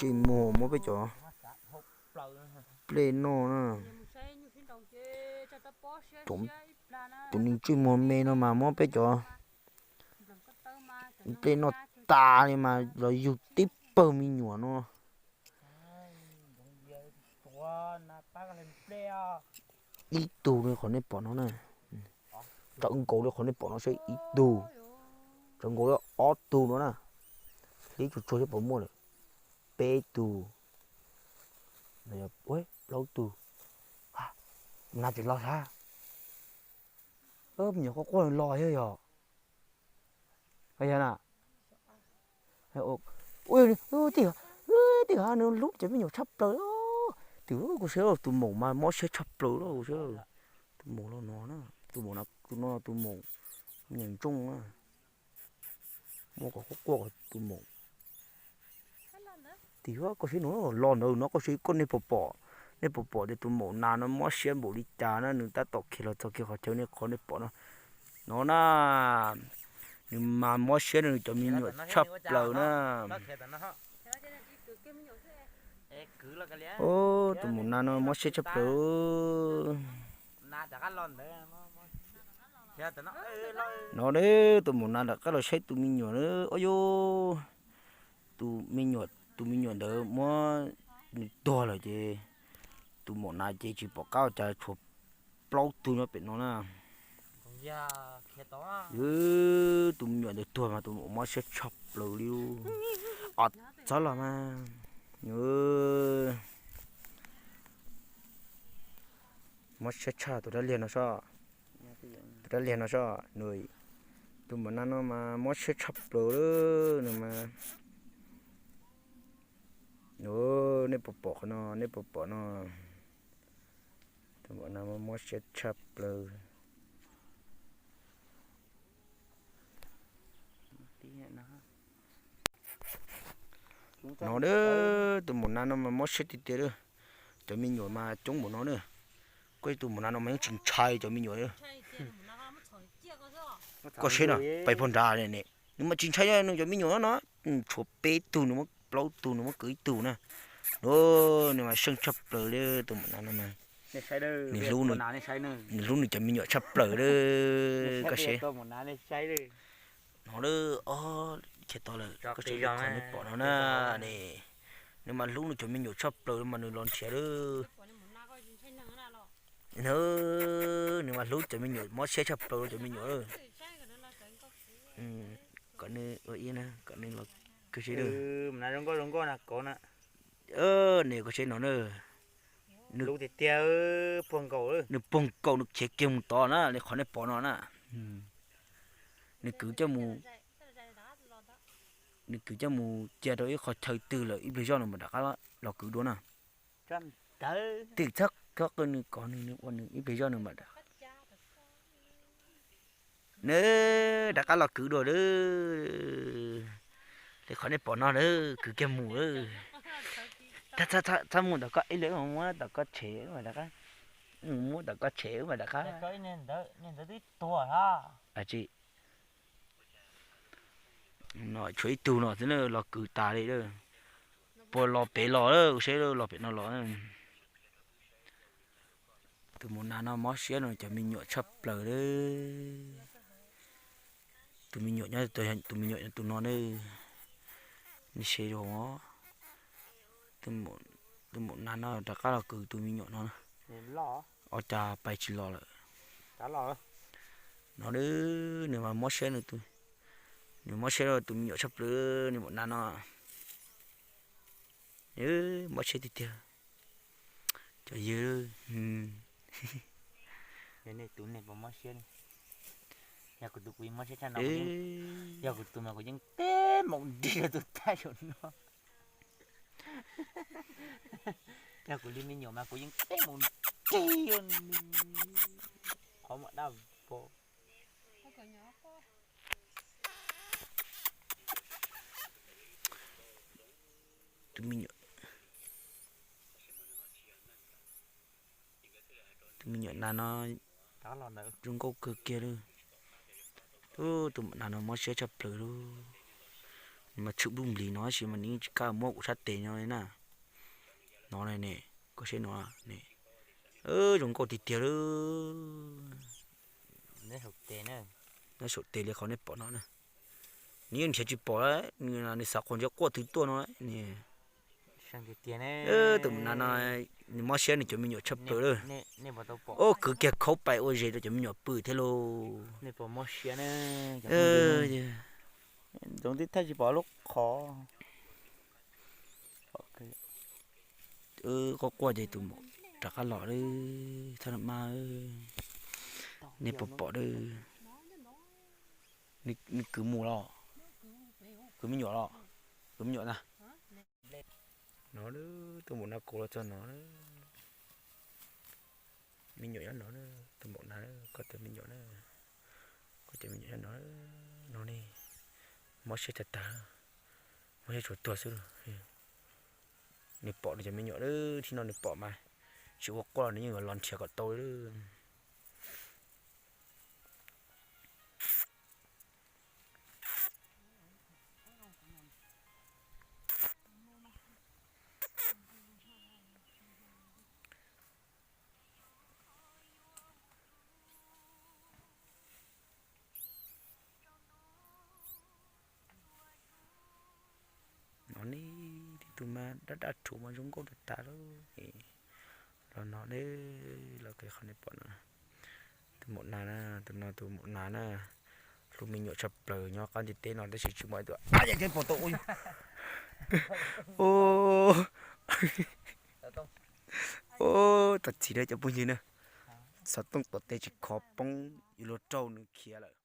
Ntsej muag muab peb cov nplej noj na. Tus neeg ntsej muag me no mas muab peb cov nplej noj tas li mas los yug tib pawg me nyuam no. Ib tug li qhov nej pom no na. Tawv nkaus li qhov nej pom no seb ib tug. Tawv nkaus li ob tug no na. Hlib tsuag tsuag seb puas muaj lawm. Peb tug. Plaub tug. Nas tseem los sab. Me nyuam quaj quaj los yog yog. Yog na. Ua, tij, tij, nws hlub cov me nyuam tshaj plaws. Twb kuv saib tus maum mas mob siab tshaj plaws los kuv saib. Tus maum los no na, tus maum no, tus no tus maum me nyuam ntsooj na. Muab kom quaj quaj tus maum. Tim koj saib no, los ntawd no koj saib koj nej puas pom, nej puas pom tias tus maum nas no mob siab npaum li cas na, nws tab tom khiav los txog kiag qhov chaw nej qhov nej pom no. No na, nws mas mob siab nws cov me nyuam tshaj plaws na. Tus maum nas no mob siab tshaj plaws. No ne, tus maum nas rov qab los saib tus me nyuam na. Ua yus, tus me nyuam, tus me nyuam ntawd muab nws tuag lawm ces tus maum nas ces tsis pom qab ua cas, tshuav plaub tug nyob pem no na. Tus me nyuam ntawd tuag mas tus maum mob siab tshaj plaws li. Os, txhob los mas. Mob siab tshaj tus dab liag no sob. Tus dab liag no sob, nws, tus maum nas no mas mob siab tshaj plaws nws mas. Nej puas pom qhov no, nej puas pom no? Tus maum nas mob siab tshaj plaws. No, tus maum nas no mas mob siab tiag tiag li. Cov me nyuam mas coob npaum no na. Koj tus maum nas no mas yeej tsis ntshai cov me nyuam. Koj saib no, pais puag nrad ne, nws mas tsis ntshai nws cov me nyuam no. Tshuav peb tug nws muab, plaub tug nws muab kwv ib tug na. Nws mas seej tshaj plaws li tus maum nas no. Nws hlub nws cov me nyuam tshaj plaws li. Koj saib no, ob, chaw tod lawm, koj saib qhov nej pom no na. Nws mas hlub nws cov me nyuam tshaj plaws mas nws los nrhiav lawm. Nws mas hlub cov me nyuam, mob siab tshaj plaws cov me nyuam. Kom nws ua ib, kom nws los, koj saib, nws, koj saib no na. Nws puag nkaus, nws khiav kiag mus tod na, li qhov nej pom no na. Nws kwv coj mus, nws kwv coj mus cia rau ib qho chaw twg lawm, ib pliag zoj nws mam rov qab los kwv dua na. Twb txhob qw nws, kom nws, nws ua nws, ib pliag zoj nws mam rov, nws rov qab los kwv dua lawm. Li qhov nej pom no lawm, kwv kiag mus lawm. Txhob mus tom koj ib leeg, muab tom koj tshem, muab tom koj tshem mas rov qab. Tshuav ib tug no xwb na, los kwv tas li lawm. Puas los pem los lawm, saib los pem no los. Tus maum nas no mob siab no cov me nyuam tshaj plaws li. Tus me nyuam nyob, tus me nyuam nyob tus no ne. Nej saib zoo, tus maum nas no rov qab los kwv tus me nyuam no. Ua cas pais tsis los lawm. No, nws mas mob siab, nws mob siab tus me nyuam tshaj plaws, nws maum nas no. Mob siab tiag tiag. Cov yawg, yog kuv tus mas kuv yeej teb npaum nrig rau tus tag saum no. Yog kuv li me nyuam mas kuv yeej teb npaum nrig, qhov muag dab vog. Tus me nyuam, tus me nyuam nas no zoo nkauj kawg kiag li. Tus maum nas no mob siab tshaj plaws li. Mas tshwm npluj nplis no tab sis mas nws yeej tsis kam muab kuv sab tes no li na. No ne, koj saib no ne, zoo nkauj tiag tiag li. Nyob saum tes li qhov nej pom no na. Nws yeej nrhiav tsis pom, nws xav qhov nrhiav quaj twg tuaj no. Tus maum nas no, nws mob siab nws cov me nyuam tshaj plaws lawm. Ub, kwv kiag khaub pais ua zes rau cov me nyuam pw thiab lauj. Ntxoov tib thaij tsis pom lub qhov. Quaj quaj ces tus maum rov qab los lawm, thaj na mas. Nej puas pom lawm? Nws kwv mus los? Kwv me nyuam los? Kwv me nyuam na. No, tus maum nas kuv los txog no. Me nyuam nyob no, tus maum nas, koj cov me nyuam na. Koj cov me nyuam nyob no. No ne, mob siab tag tag, mob siab tsuas tuag xwb. Nws pom nws cov me nyuam lawm, thib no nws pom mas tsis ua quaj los nws yeej yuav los nrhiav kom tau lawm. No ne, tib tug mas dab dab rhuv mas zoo nkauj tag tag lawm. Los no ne, los qhov nej pom no, tus maum nas na, tus no tus maum nas na, hlub me nyuam tshaj plaws nyob qab ntiaj teb no tab sis tsis muaj ib tug. Ub, txog txiv lawm cov phooj ywg na, xov tooj tom tej tsis khov poob, yuav luag raug nws khiav lawm.